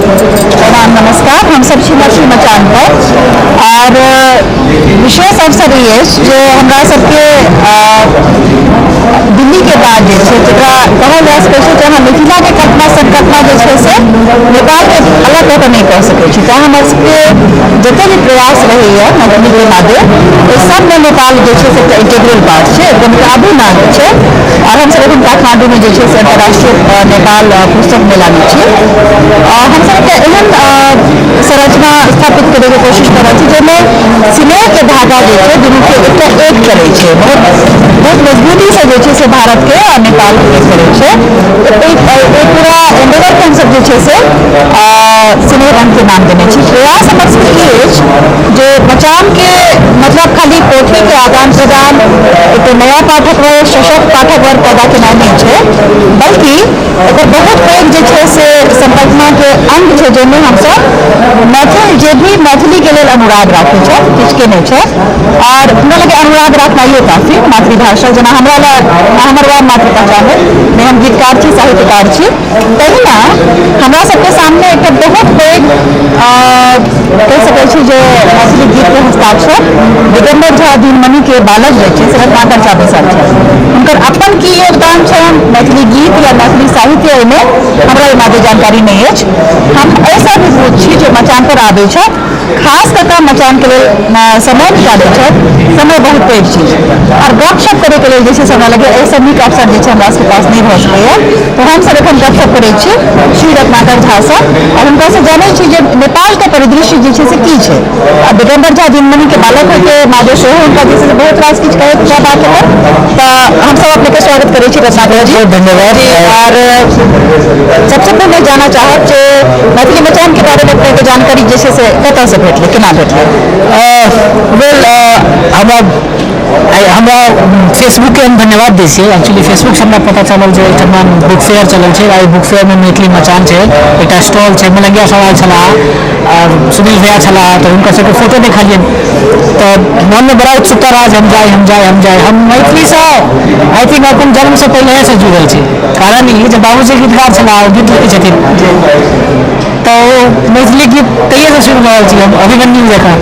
प्रणाम, नमस्कार। हमसब छी मैथिली मचान पर और विशेष अवसर ई अछि जे हमरा सबके दिल्ली के बाद जे छै, जकरा कहल जा सकै छै जे अहाँ मिथिलाके कल्पना संकल्पना जे छै से नेपालके अलग कऽ कऽ नहि कऽ सकै छी। तैँ हमर सबके जते भी प्रयास रहैए मैथिलीके मादे, ओहि सबमे नेपाल जे छै से एकटा इंटीग्रल पार्ट छै, एकदम अभिन्न अंग छै। और हमसब एखन काठमांडूमे जे छै से अंतर्राष्ट्रीय नेपाल पुस्तक मेलामे छी। हमसब एकटा एहन संरचना स्थापित करैके कोशिश कऽ रहल छी जाहिमे सिनेहके धागा जे छै दुनूके एकटा एक करै छै, बहुत बहुत मजबूतीसँ जे छै से भारतके आ नेपालके एक करै छै। तऽ एहि पूरा एंडेवरके हमसब जे छै से सिनेह रंगके नाम देने छी। प्रयास हमर सबके की अछि जे मचानके मतलब खाली पोथीके आदान प्रदान, एक नया पाठक वर्ग, सशक्त पाठक वर्ग पैदा केनाइ नहि छै, बल्कि एकर बहुत पैघ जे छै से संकल्पनाके अंग छै जाहिमे हमसब मैथिल जे भी मैथिलीके लेल अनुराग राखै छै, किछु केने छै। और हमरा लगे अनुराग राखनाइयो काफी, मातृभाषा जेना हमरा लग हमर वएह मातृभाषा है, नहि हम गीतकार छी, साहित्यकार छी, तहिना हमरा सबके सामने एकटा बहुत पैघ कहि सकै छी जे मैथिली गीतके हस्ताक्षर दिगम्बर झा दिनमणिके बालक जे छै से रत्नाकर झा बैसल छै। हुनकर अपन की योगदान छनि मैथिली गीत या मैथिली साहित्य एहिमे हमरा एहि मादे जानकारी नहि अछि। हम एहिसँ अभिभूत छी जे मचान पर आबै छथि, खास कऽ कऽ मचानके लेल समय निकालै छथि। समय बहुत पैघ चीज और गपशप करैके लेल जे छै से हमरा लगैए एहिसँ नीक अवसर जे छै हमरा सबके पास नहि भऽ सकैए। तऽ हमसब एखन गपशप करै छी श्री रत्नाकर झासँ और हुनकासँ जानै छी जे नेपालके परिदृश्य जे छै से की छै। आ दिगम्बर झा दिनमणिके बालक होइके मादे सेहो हुनका जे छै से बहुत रास किछु कहैके बात हेतै। तऽ हमसब अपनेके स्वागत करै छी रत्नाकर जी, धन्यवाद। और सबसे पहिले जानऽ चाहब जे मैथिली मचानके बारेमे अपनेके जानकारी जे छै से कतऽसँ भेटलै, केना भेटलै? वेल, हमरा हमरा फेसबुकके हम धन्यवाद दै छियै। एक्चुअली फेसबुकसँ हमरा पता चलल जे एहिठमा बुक फेयर चलल छै। आ बुक फेयरमे मैथिली मचान छै, एकटा स्टॉल छै। मलंगिया सब आयल छलाह आओर सुनील भैया छलाह, तऽ हुनकर सबके फोटो देखलियनि तऽ मनमे बड़ा उत्सुकता रहल जे हम जाइ, हम जाइ, हम जाइ। हम मैथिलीसँ I think अपन जन्मसँ पहिलेसँ जुड़ल छी। कारण ई जे बाबूजी गीतकार छलाह, ओ गीत लिखै छथिन, तऽ ओ मैथिली गीत तहिएसँ सुनि रहल छी हम अभिमन्यु जकाँ।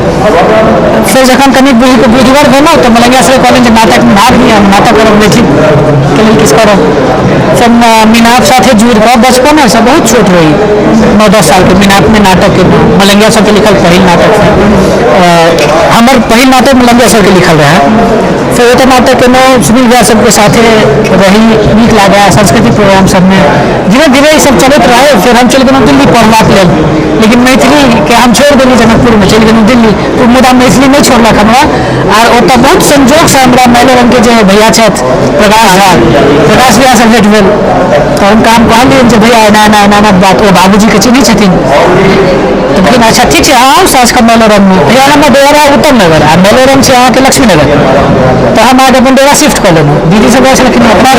फेर जखन कनि बुझगर भेलहुँ तऽ मलंगिया सर कहलनि जे नाटकमे भाग लिअ, हम नाटक करब, मैथिलीके लेल किछु करब। फेर मीनाप साथे जुड़ि कऽ बचपनेसँ, बहुत छोट रही, 9-10 सालके, मीनापमे नाटक केलहुँ। मलंगिया सरके लिखल पहिल नाटक हमर पहिल नाटक मलंगिया सरके लिखल रहै। फेर ओतऽ नाटक केलहुँ, सुनील भैया सबके साथे रही, नीक लागै। सांस्कृतिक प्रोग्राम सबमे धीरे धीरे ई सब चलैत रहै। फेर हम चलि गेलहुँ दिल्ली पढ़बाक लेल, लेकिन मैथिलीके हम छोड़ि देली, जनकपुरमे चलि गेलहुँ दिल्ली, मुदा मैथिली नहि छोड़लक हमरा। आर ओतऽ बहुत संजोगसँ हमरा मैलोरंगके जे भैया छथि प्रकाश झा, प्रकाश भैयासँ भेट भेल। तऽ हुनका हम कहलियनि जे भैया एना एना एना एना बात, ओ बाबूजीके चिन्है छथिन। तऽ कहलखिन अच्छा ठीक छै, आउ साँझ कऽ मैलोरंगमे। भैया हमर डेरा उत्तम नगर आ मैलोरंग छै अहाँके लक्ष्मीनगर, तऽ हम अहाँके अपन डेरा शिफ्ट कऽ लेलहुँ। दीदी सब कहै छलखिन अपना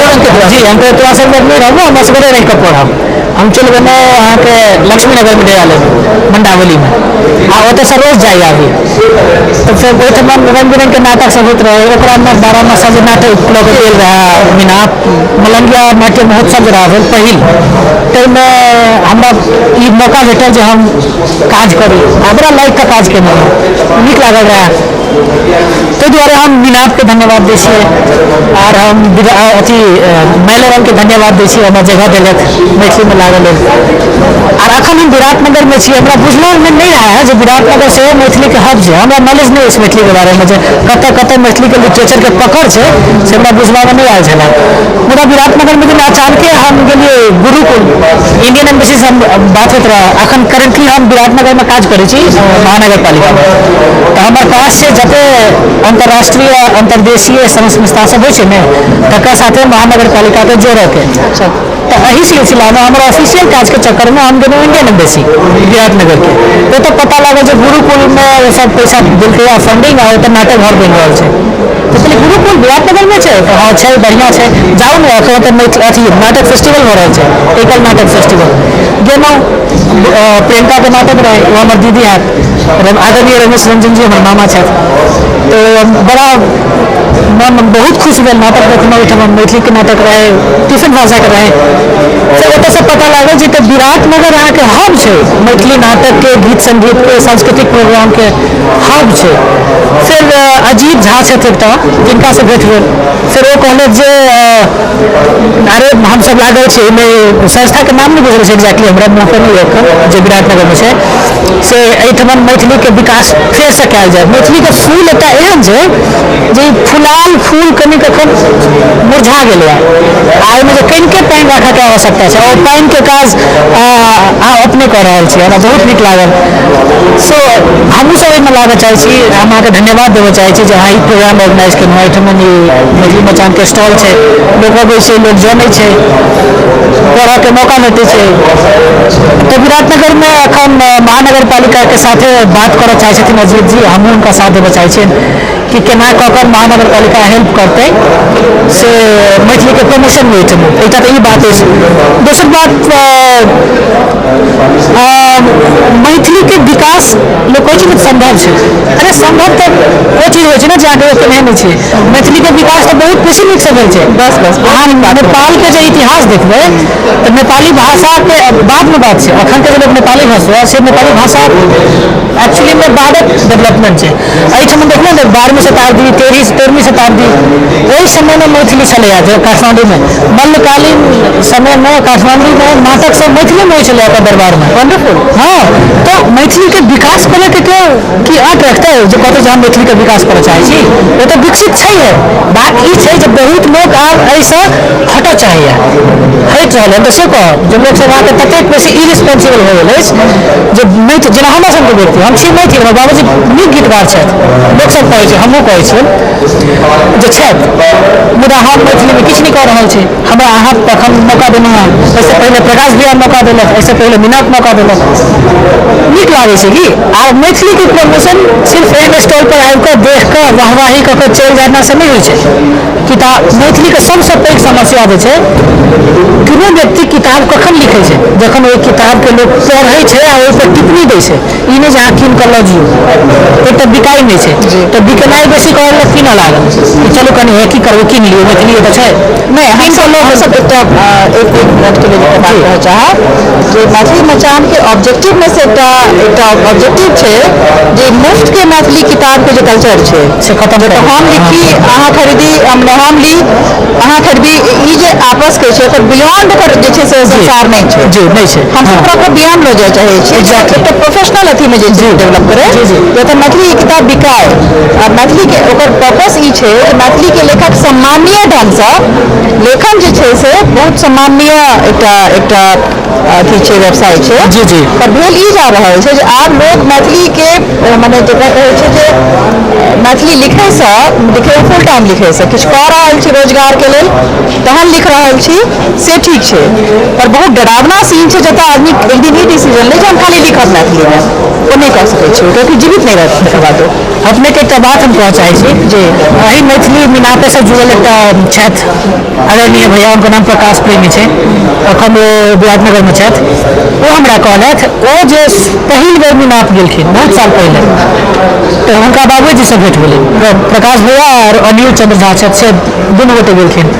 जी, हम कहै तोरा सब लग नहि रहबो, हम असगरे रहि कऽ पढ़ब। हम चलि गेलहुँ अहाँके लक्ष्मीनगरमे डेरा लेलहुँ मंडावलीमे, आ ओतऽसँ रोज जाइ आबी। तऽ फेर ओहिठाम रङ्ग बिरङ्गके नाटक सब होइत रहै। ओकरामे 12 मासा जे नाटक लऽ कऽ गेल रहै मीनाप, मलंगिया नाट्य महोत्सव जे रहै भेल पहिल, ताहिमे हमरा ई मौका भेटल जे हम काज करी आ बड़ा लाइक कऽ काज केलहुँ, नीक लागल रहै। ताहि दुआरे हम मीनापके धन्यवाद दै छियै आर हम अथी मैलोरंगके धन्यवाद दै छियै, हमरा जगह देलक मैथिलीमे लागल लेल। आर अखन हम विराटनगरमे छी। हमरा बुझलोमे नहि रहै जे विराटनगर सेहो मैथिलीके हब छै। हमरा नॉलेज नहि अछि मैथिलीके बारेमे जे कतऽ कतऽ मैथिलीके लिटरेचरके पकड़ छै, से हमरा बुझबामे नहि आयल छलै। मुदा विराटनगरमे जेना अचानके हम गेलियै गुरुकुल, इंडियन एम्बेसीसँ हम बात होइत रहै। अखन करेंटली हम विराटनगरमे काज करै छी महानगरपालिकामे, तऽ हमर काज छै जते अंतर्राष्ट्रीय अंतर्देशीय संस्था सब होइ छै ने, तकर साथे महानगरपालिकाके जोड़ऽके। तऽ एहि सिलसिलामे हमर ऑफिशियल काजके चक्करमे हम गेलहुँ इंडियन एम्बेसी विराटनगरके। ओतऽ पता लागल जे गुरुकुलमे ओ सब पैसा देलकै फंडिंग आ ओतऽ नाटक घर बनि रहल छै। तऽ कहलियै गुरुकुल विराटनगरमे छै? तऽ हँ छै, बढ़िआँ छै, जाउ ने, एखन ओतऽ मैथिली अथी नाटक फेस्टिवल भऽ रहल छै, एकल नाटक फेस्टिवल। गेलहुँ, प्रियंकाके नाटक रहै, ओ हमर दीदी हैत, आदरणीय रमेश रंजन जी हमर मामा छथि। तऽ बड़ा मन बहुत खुश भेल नाटक देखलहुँ। ओहिठाम मैथिलीके नाटक रहै, टिफिन भाषाके रहै। तऽ ओतऽसँ पता लागल जे तऽ विराटनगर अहाँके हब छै मैथिली नाटकके, गीत सङ्गीतके, सांस्कृतिक प्रोग्रामके हब छै। फेर अजीत झा छथि एकटा, जिनकासँ भेट भेल। फेर ओ कहलथि जे अरे हमसब लागल छी एहिमे, संस्थाके नाम नहि बुझल छै एक्जैक्टली हमरा मुँह पर नहि एखन, जे विराटनगरमे छै से एहिठाम मैथिलीके विकास फेरसँ कयल जाय। मैथिलीके फूल एकटा एहन छै जे फुलाल फूल कनि कखन मुरझा गेलैए आ एहिमे जे कनिके पानि राखयके आवश्यकता छै, ओ पानिके काज अहाँ अपने कऽ रहल छी, हमरा बहुत नीक लागल। सो हमहूँ सब एहिमे लागऽ चाहै छी। हम अहाँके धन्यवाद देबऽ चाहै छी जे अहाँ ई प्रोग्राम ऑर्गेनाइज केलहुँ। एहिठाम ई मैथिली मचानके स्टॉल छै, लोक अबै छै, लोक जनै छै, पढ़ऽके मौका भेटै छै। तऽ विराटनगरमे एखन महानगरपालिकाके साथे बात करऽ चाहै छथिन अजीत जी, हमहूँ हुनका साथ देबऽ चाहै छियनि कि केना कऽ कऽ महानगरपालिका हेल्प करतै से मैथिलीके प्रमोशनमे एहिठाम। एकटा तऽ ई बात अछि। दोसर बात, मैथिलीके विकास लोक कहै छै ने सम्भव छै। अरे सम्भव तऽ ओ चीज होइ छै ने जे अहाँके केने नहि छै। मैथिलीके विकास तऽ बहुत बेसी नीकसँ भेल छै। बस बस अहाँ नेपालके जे इतिहास देखबै तऽ नेपाली भाषाके बादमे बात छै। अखनके जे लोक नेपाली भाषा से नेपाली भाषा एक्चुअलीमे बादक डेवलपमेंट छै। एहिठाम देखबै ने 12वीं शताब्दी, 13वीं शताब्दी, ओहि समयमे मैथिली छलैए जे काठमाण्डूमे मल्लकालीन समयमे काठमाण्डूमे नाटक सब मैथिलीमे होइ छलै ओकर दरबारमे। वंडरफुल। हाँ, तऽ मैथिलीके विकास करैके केओ की आँट रखतै जे कहतै जे हम मैथिलीके विकास करऽ चाहै छी? ओ तऽ विकसित छैहे। बात ई छै जे बहुत लोक आब एहिसँ हटऽ चाहैए, हटि रहल हन। तऽ से कहब जे लोकसभ अहाँके ततेक बेसी इरिस्पॉन्सिबल भऽ गेल अछि जे मैथिल, जेना हमरा सबके व्यक्ति, हम छी मैथिल, हमर बाबूजी नीक गीतकार छथि, लोकसभ कहै छै, हमहूँ कहै छियनि जे छथि, मुदा हम मैथिलीमे किछु नहि कऽ रहल छी। हमरा अहाँ तखन मौका देलहुँ हँ, एहिसँ पहिले प्रकाश भैया मौका देलक, एहिसँ पहिले मीनाक मौका देलक, नीक लागै छै कि आ मैथिलीके प्रमोशन सिर्फ एहन स्टॉल पर आबि कऽ देख कऽ वाहवाही कऽ कऽ चलि जाना से नहि होइ छै। किताब मैथिलीके सबसँ पैघ समस्या जे छै, कोनो व्यक्ति किताब कखन लिखै छै? जखन ओहि किताबके लोक पढ़ै छै आ ओहिपर टिप्पणी दै छै। ई नहि जे अहाँ कीन कऽ लऽ जियौ, एक तऽ बिकाइ नहि छै, तऽ बिकेनाइ बेसी करऽ लोक कीनऽ लागल कि चलू कनि हे की करबै कीन लियौ, मैथिली तऽ छै। नहि, हमसब एकटा एक मिनटके लेल एकटा बात कहऽ चाहब जे मैथिली मचानके ऑब्जेक्टिवमे से एकटा एकटा ऑब्जेक्टिव छै जे मुफ्तके मैथिली किताबके जे कल्चर छै से खतम तऽ हम लिखी अहाँ खरीदी, हम ली अहाँ खरीदी, ई जे आपसके छै ओकर बियॉन्ड ओकर जे छै से संसार नहि छै। जी नहि छै। हम ओकरा ओकरा बियॉन्ड लऽ जाय चाहै छियै, एकटा प्रोफेशनल अथीमे जे छै डेवलप करै, जतऽ मैथिली किताब बिकाय। आ मैथिलीके ओकर पर्पस ई छै जे मैथिलीके लेखक सम्माननीय ढङ्गसँ लेखन जे छै से बहुत सम्माननीय एकटा एकटा अथी छै, व्यवसाय छै। जी जी। पर भेल ई जा रहल छै जे आब लोक मैथिलीके मने जकरा कहै छै जे मैथिली लिखैसँ लिखै फुल टाइम लिखैसँ किछु कऽ रहल छी रोजगारके लेल तहन लिख रहल छी से ठीक छै, पर बहुत डरावना सीन छै जतऽ आदमी एक दिन ई डिसीजन लै जे हम खाली लिखब मैथिलीमे, ओ नहि कऽ सकै छै कियाकि जीवित नहि रहत तकर बादो। अपनेके एकटा बात हम कहऽ चाहै छी जी। एहि मैथिली मिनापेसँ जुड़ल एकटा छथि आदरणीय भैया, हुनकर नाम प्रकाश प्रेमी छै, एखन ओ विराटनगरमे छथि। ओ हमरा कहलथि ओ जे पहिल बेर मिनाप गेलखिन बहुत साल पहिले तऽ हुनका बाबूजीसँ भेट भेलै, प्रकाश भैया आओर अनिल चंद्र झा छथि से दुनू गोटे गेलखिन।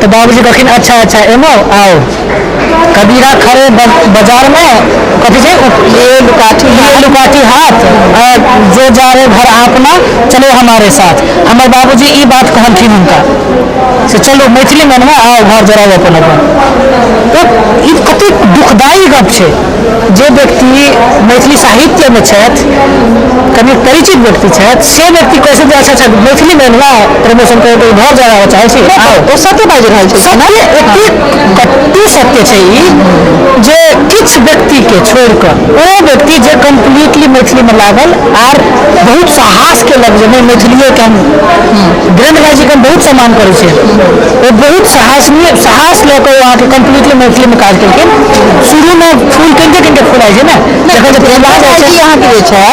तऽ बाबूजी कहलखिन अच्छा अच्छा एनो आओ, कबीरा खड़े बाजार में कथी छै ये लुकाठी ये लुकाठी हाथ जो जा रहे घर अपना चलो हमारे साथ। हमर बाबूजी ई बात कहलखिन हुनका से चलो मैथिली मनमे आओ घर जराओ अपन अपन। तऽ ई कतेक दुखदायी गप छै जे व्यक्ति मैथिली साहित्यमे छथि, कनि परिचित व्यक्ति छथि, से व्यक्ति कहै छै जे अच्छा अच्छा मैथिली मनमे प्रमोशन करै तऽ घर जराबऽ चाहै छी आओ। ओ सत्य बाजि रहल छै। सत्य एतेक कट्टू सत्य छै ई जे किछु व्यक्तिके छोड़ि कऽ ओ व्यक्ति जे कम्प्लीटली मैथिलीमे लागल आर बहुत साहस केलक जे नहि मैथिलिएके हम, वीरेंद्र भाईजीके हम बहुत सम्मान करै छियै, ओ बहुत साहस लऽ कऽ ओ अहाँके कम्प्लीटली मैथिलीमे काज केलखिन। शुरूमे फूल कनिके कनिके फुलाइ छै ने, जखन जे फुला जाइ छै अहाँके जे छै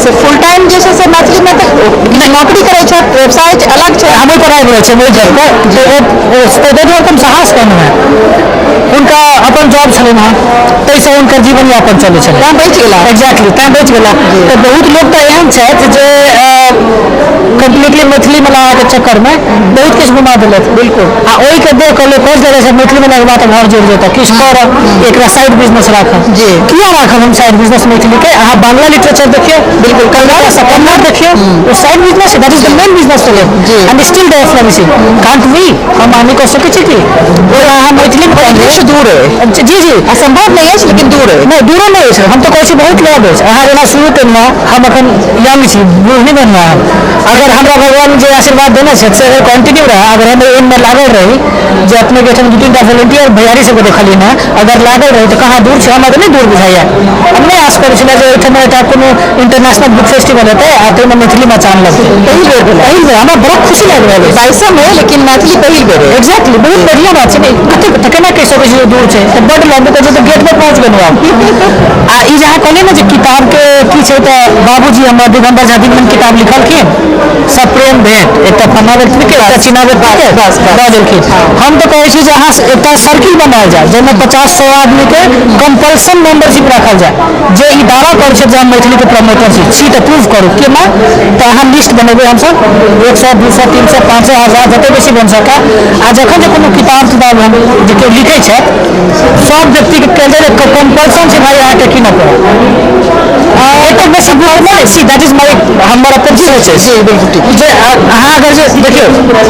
से फुल टाइम जे छै से मैथिलीमे तऽ नौकरी करै छथि, व्यवसाय अलग छै। हम ओहिपर आबि रहल छी ओहि जगहपर जे ओ ताहि दुआरे हम साहस कहलहुँ हेँ। हुनका अपन जॉब छलनि हेँ ताहिसँ हुनकर जीवन यापन चलै छलै, तैँ बचि गेला। एक्जैक्टली तैँ बचि गेला। तऽ बहुत लोक तऽ एहन छथि जे कम्प्लीटली मैथिली मेला के चक्करमे बहुत किछु घुमा देलथि। बिल्कुल। आ ओहिके देख कऽ लोक कहै छै मैथिली मेलाके बात घर जुड़ि जेतै, किछु करब, एकरा साइड बिजनेस राखब। जी। किया राखब हम साइड बिजनेस मैथिलीके? अहाँ बांग्ला लिटरेचर देखियौ, बिल्कुल, कन्नड़ देखियौ, ओ side business, that is the main business चलै जी, and still they are flourishing. Can't we? हम आदमी कऽ सकै छी कि ओ अहाँ मैथिलीमे किछु दूर अइ। जी जी, असम्भव नहि अछि लेकिन दूर अइ। नहि, दूरो नहि अछि, हम तऽ कहै छी बहुत लग अछि। अहाँ जेना शुरू केलहुँ, हम एखन यंग छी, बूढ़ नहि बनलहुँ हम। अगर हमरा भगवान जे आशीर्वाद देने छथि से अगर कंटिन्यू रहै, अगर हम एहिमे लागल रही, जे अपनेके एहिठाम 2-3 टा वॉलेंटियर भैयारी सबके देखलियै हँ, अगर लागल रही तऽ कहाँ दूर छै? हमरा तऽ नहि दूर बुझाइए। हम नहि आश करै छलहुँ जे एहिठाम एकटा कोनो इंटरनेशनल बुक फेस्टिवल हेतै आ ताहिमे मैथिली मचान लगतै। पहिल बेर भेलै। पहिल बेर, हमरा बड़ा खुशी लागि रहल अछि। 22मे, लेकिन मैथिली पहिल बेर। एग्जैक्टली, बहुत बढ़िआँ बात छै ने। कतेक तऽ केना कहि सकै छी जे दूर छै? तऽ बड्ड लग कहै छै तऽ गेट पर पहुँच गेलहुँ आब। आ ई जे अहाँ कहलियै ने जे किताबके की छै, तऽ बाबूजी हमर दिगम्बर झा दिगमन किताब लिखलखिन, सप्रेम भेंट, एकटा फन्ना व्यक्तिके, एकटा चिन्ना व्यक्तिके दऽ देलखिन। हम तऽ कहै छी जे अहाँ एकटा सर्किल बनायल जाय जाहिमे 50-100 आदमीके कम्पल्सन मेंबरशिप राखल जाय, जे ई दावा करै छै जे हम मैथिलीके प्रमोटर छी छी तऽ प्रूव करू केना। तऽ अहाँ लिस्ट बनेबै, हमसब 100, 200, 300, 500, 1000, जतेक बेसी बनि सकै। आ जखन जे कोनो किताब तिताब हम जे केओ लिखै छथि, सब व्यक्तिके कहल जाय जे कम्पल्सन छै भाई, अहाँके कीनऽ पड़त। एतेक बेसी बुक नहि, सी that is माय, हमर अपन सोच अछि। जी, बिल्कुल ठीक। जे अहाँ अगर जे देखियौ,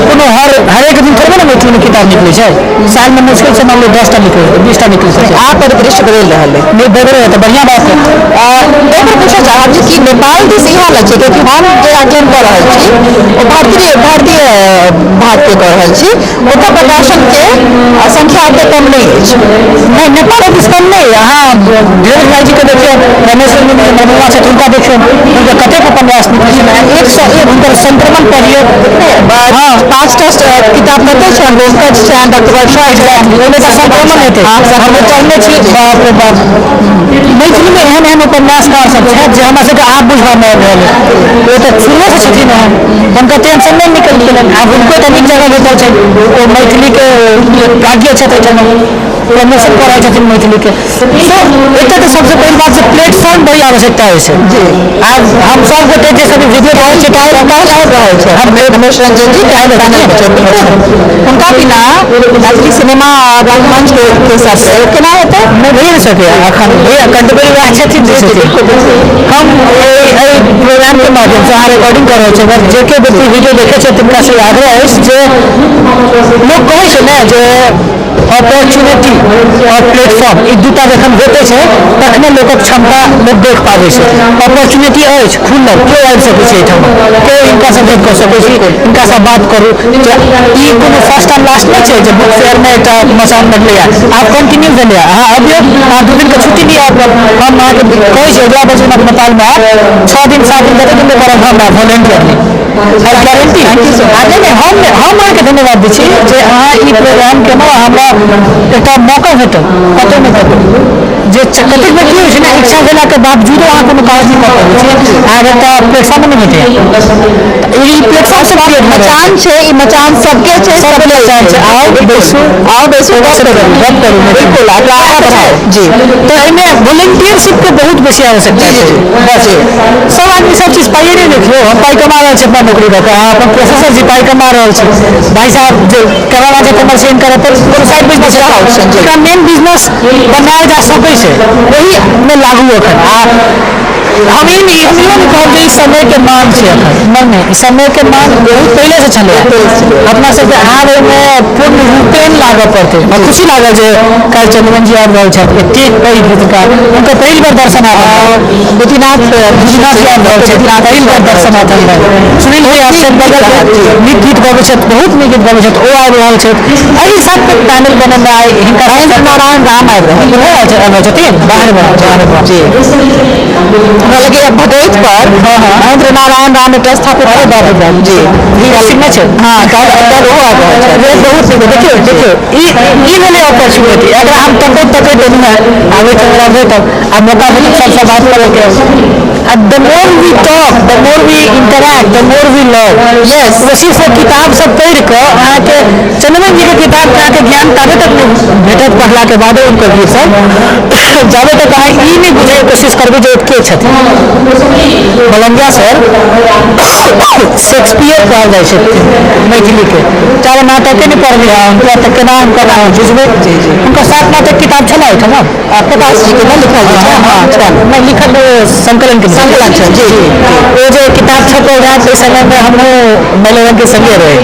कोनो हर हरेक दिन थोड़बे ने मैथिलीमे किताब निकलै छै। सालमे मुश्किलसँ मान लियौ 10टा निकलै, 20टा निकलि सकै। आब परिदृश्य बदलि रहल अइ। नहि बदलै तऽ बढ़िआँ बात है। एहिपर पूछऽ चाहब जे कि नेपाल दिस ई हालत छै? कियाकि हम जे आकलन कऽ रहल छी ओ भारतीय भारतीय भागके कऽ रहल छी, ओतऽ प्रकाशनके संख्या ओतेक कम नहि अछि। नहि, नेपाल दिस कम नहि। अहाँ धीरज भाईजीके देखियौ, रमेश मधुमा छथि, हुनका देखियौ, हुनकर कतेक उपन्यास निकलै छनि, 101। हुनकर संक्रमण पढ़ियौ। हँ, 5टा किताब कतऽ छनि? रोमकच छनि, डॉक्टर वर्षा छनि। ओहिमे तऽ संक्रमण हेतै, हम पढ़ने छी। बाप रे बाप, मैथिलीमे एहन एहन उपन्यासकार सब छथि जे हमरा सबके आब बुझबामे आबि रहल अछि। ओ तऽ शुरुएसँ छथिन एहन, हुनकर टेंशन नहि निकलि गेलनि। आब हुनको तऽ नीक जगह भेटल छनि। ओ मैथिलीके प्राज्ञ छथि, एहिठाम प्रमोशन कऽ रहल छथिन मैथिलीके। सो एकटा तऽ सबसँ पहिल बात जे प्लेटफॉर्म बड़ी आवश्यकता होइ छै। आब हम सब गोटे जे सब वीडियो रहल छै, काल्हि काल्हि आबि रहल छै हम रमेश रंजन जी, काल्हि पैनल पर छथिन। हुनका बिना मैथिली सिनेमा आ रंगमंच के सब प्रयोग केना हेतै? नहि भइए नहि सकैए एखन। भैया कंटेम्पोरेरी वएह छथिन जे छथिन। हम एहि एहि प्रोग्रामके माध्यमसँ, अहाँ रिकॉर्डिंग कऽ रहल छी, अगर जे केओ व्यक्ति वीडियो देखै छै तिनका से आग्रह अछि जे लोक कहै छै ने जे अपॉर्चुनिटी और प्लेटफॉर्म, ई दूटा जखन भेटै छै तखने लोकक क्षमता लोक देख पाबै छै। अपॉर्चुनिटी अछि खुलल, केओ आबि सकै छै एहिठाम, केओ हिनकासँ भेँट कऽ सकै छी, हिनकासँ बात करू जे ई कोनो फर्स्ट एंड लास्ट नहि छै जे बुक फेयरमे एकटा मचान लगलैए, आब कंटिन्यू भेलैए। अहाँ अबियौ, अहाँ 2 दिनके छुट्टी लिअ अपन। हम अहाँके कहै छी, अगिला बजे नेपालमे आयब, 6 दिन, 7 दिन, जतेक दिन करब हम वॉलेंटियरली, I guarantee. आ नहि नहि, हम हम अहाँके धन्यवाद दै छी जे अहाँ ई प्रोग्राम केलहुँ आ हमरा एकटा मौका भेटल। कतहु नहि कतहु जे कतेक बेर की होइ छै ने, इच्छा भेलाके बावजूदो अहाँ कोनो काज नहि कऽ पाबै छी, अहाँके एकटा प्लेटफॉर्म नहि भेटैए। ई प्लेटफॉर्म से क्रिएट मचान छै, ई मचान सबके छै। सबके मचान छै। आउ बैसू, आउ बैसू, गप करू, गप करू। बिल्कुल, एकरा आगाँ बढ़ाउ जी। तऽ एहिमे वॉलेंटियरशिपके बहुत बेसी आवश्यकता छै। बस सब आदमी सब चीज पाइए नहि देखियौ। हम पाइ कमा रहल छी अपना नौकरी कऽ कऽ, अहाँ अपन प्रोफेसर जी पाइ कमा रहल छी, भाई साहब जे कैमरा छै कमर्शियल, हिनकर अपन कोनो साइड बिजनेस छै। एकरा मेन बिजनेस बनायल जा सकै छै, ओहिमे लागू एखन। आ हम ई नहि, हम इहो नहि कहब जे ई समयके मांग छै एखन। नहि नहि, ई समयके मांग बहुत पहिलेसँ छलै। अपना सबके आब एहिमे पूर्ण रूपेण लागऽ पड़तै। आ खुशी लागल जे काल्हि चंद्रमन जी आबि रहल छथि, एतेक पैघ गीतकार, हुनकर पहिल बेर दर्शन आबि बुद्धिनाथ बुद्धिनाथ जी आबि रहल छथि, पहिल बेर दर्शन आबि रहल। सुनील भाई आब छथि बगल, नीक गीत गबै छथि, बहुत नीक गीत गबै छथि, ओ आबि रहल छथि। एहि सबके पैनल बनेनाइ हिनका नारायण राम आबि रहल ओहो आबि रहल छथिन। बाहर बाहर जी, हमरा लगैए भगैत पर महेंद्र नारायण राम एकटा स्थापित। अरे बाप रे बाप। जी। सिग्नेचर छै। हँ, काल्हि काल्हि ओहो आबि रहल छथि। बहुत नीक। देखियौ देखियौ, ई ई भेलै अपॉर्चुनिटी। एकरा हम तकैत तकैत एलहुँ हेँ, आबैत हमरा भेटल आ मौका भेटल सबसँ बात करैके। आ the more we talk, the more we interact, the more we love. Yes. सिर्फ ओ किताब सब पढ़ि कऽ अहाँके चंद्रमन जीके किताबके अहाँके ज्ञान ताबे तक नहि भेटत, पढ़लाके बादो हुनकर गीत सब, जाबे तक अहाँ ई नहि बुझैके कोशिश करबै जे ओ के छथिन। मलंगिया सर शेक्सपियर कहल जाइ छै मैथिलीके। चाहे नाटके नहि पढ़बै हुनका, तऽ केना हुनकर नाम बुझबै? हुनकर सात नाटक किताब छलै एहिठाम। प्रकाश जीके ने लिखल जे छै? हँ, छल। नहि, लिखल संकलन के। संकलन छै, जी। ओ जे किताब छपल रहै, ताहि समयमे हमहूँ मलंगिया के संगे रहे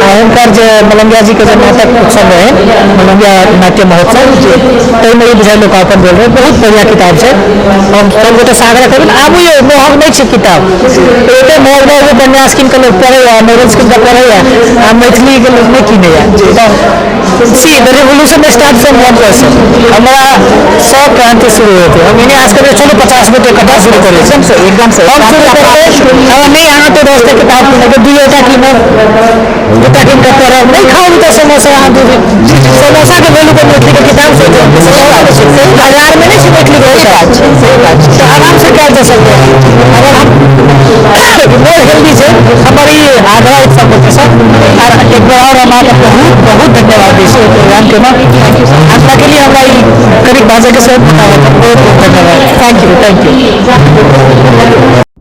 आ हुनकर जे मलंगिया जी के जे नाटक उत्सव रहै, मलंगिया नाट्य महोत्सव, ताहिमे ई बुझाइ लोकार्पण भेल रहै। बहुत बढ़िआँ किताब छै। हम सब गोटे से आग्रह करबै, आबू यौ, महग नहि छै किताब। एते महग महग उपन्यास कीन कऽ लोक पढ़ैया, नोवेल्स कीन कऽ पढ़ैया आ मैथिलीके लोक नहि कीनैया। See, the revolution start from one person. हमरा सब क्रांति शुरू हेतै। हम एने आज करबै, चलू 50 गोटे इकट्ठा शुरू करै छी। एकदम सही, एकदम सही। हम शुरू करबै। हमरा नहि अहाँके दोस्ते किताब कीनके, दुइयोटा कीनब, दूटा कीन कऽ पढ़ब। नहि खाउ तऽ समोसा अहाँ दू दिन, समोसाके वैल्यू पर मैथिलीके किताब सोचू। बाजारमे नहि छै मैथिलीके किताब। सही बात छै। तऽ आरामसँ कयल जा सकैए अगर हम मोर हेल्दी छै। हमर ई आग्रह अछि सब गोटेसँ। आर एक बेर आओर हम अहाँके बहुत बहुत धन्यवाद दै छी एहि प्रोग्रामके हमरा के लिए हमरा ई कनिक बाजैके सेहो मौका भेटल। बहुत बहुत धन्यवाद। Thank you, thank you.